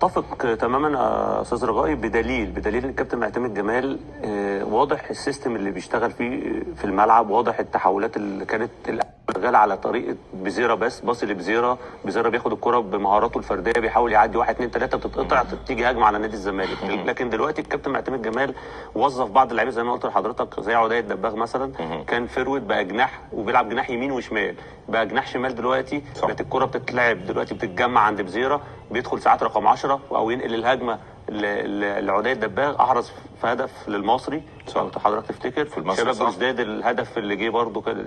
اتفق تماما يا استاذ رجائي، بدليل ان الكابتن معتمد جمال واضح ال system اللي بيشتغل فيه في الملعب، واضح التحولات اللي كانت شغال على طريقه بزيره، بس باص لبزيره، بزيره بياخد الكره بمهاراته الفردية، بيحاول يعدي 1 2 3 بتتقطع، تيجي هجمة على نادي الزمالك. لكن دلوقتي الكابتن معتمد جمال وظف بعض اللعيبة زي ما قلت لحضرتك، زي عدي الدباغ مثلا، كان forward بقى جناح وبيلعب جناح يمين وشمال، بقى جناح شمال دلوقتي. بقت الكره بتتلعب دلوقتي بتتجمع عند بزيره، بيدخل ساعات رقم 10 او ينقل الهجمة لعدي الدباغ، احرز في هدف للمصري لو حضرتك تفتكر في المصري، شباب بوزداد الهدف اللي جه برده كان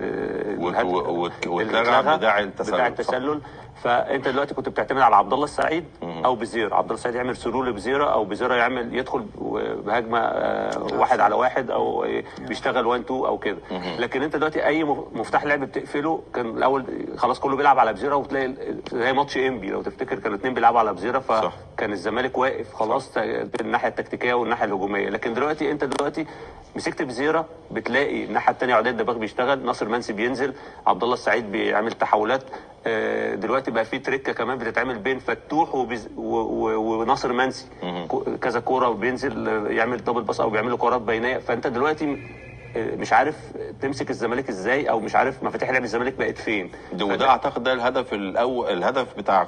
واتلغى بداعي التسلل. فانت دلوقتي كنت بتعتمد على عبد الله السعيد او بزيره، عبد الله السعيد يعمل سرور لبزيره، او بزيره يعمل يدخل بهجمه 1 على 1 او بيشتغل 1 2 او كده. لكن انت دلوقتي اي مفتاح لعب بتقفله، كان الاول خلاص كله بيلعب على بزيره، وتلاقي زي ماتش انبي لو تفتكر كانوا 2 بيلعبوا على بزيره، فكان الزمالك واقف خلاص الناحية التكتيكيه والناحية الهجومية. لكن دلوقتي انت دلوقتي مسكت بزيره، بتلاقي الناحية الثانية عدي الدباغ بيشتغل، ناصر منسي بينزل، عبد الله السعيد بيعمل تحولات. دلوقتي بقى في تريكه كمان بتتعمل بين فتوح وناصر منسي، كذا كورة وبينزل يعمل double pass او بيعمل له كورات بينيه. فانت دلوقتي مش عارف تمسك الزمالك ازاي، او مش عارف مفاتيح لعب الزمالك بقت فين. وده اعتقد ده الهدف الاول، الهدف بتاع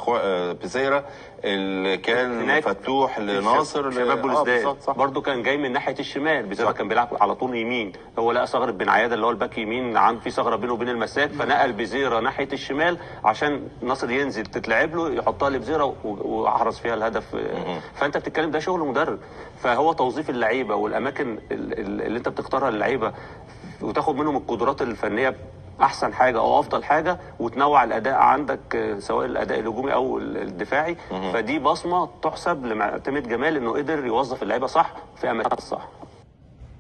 بزيره اللي كان فتوح لناصر شباب بولوزداد برضه كان جاي من ناحية الشمال، بزيره كان بيلعب على طول يمين، هو لقى ثغره بن عيادة اللي هو الباك يمين، عن في ثغره بينه وبين المساك، فنقل بزيره ناحية الشمال عشان ناصر ينزل تتلعب له يحطها لبزيره واحرز فيها الهدف. فانت بتتكلم ده شغل مدرب، فهو توظيف اللعيبة والاماكن اللي انت بتختارها للعيبة وتاخد منهم القدرات الفنية احسن حاجة او افضل حاجة، وتنوع الاداء عندك سواء الاداء الهجومي او الدفاعي. فدي بصمة تحسب لمعتمد جمال انه قدر يوظف اللعيبة صح في اماكنها الصح.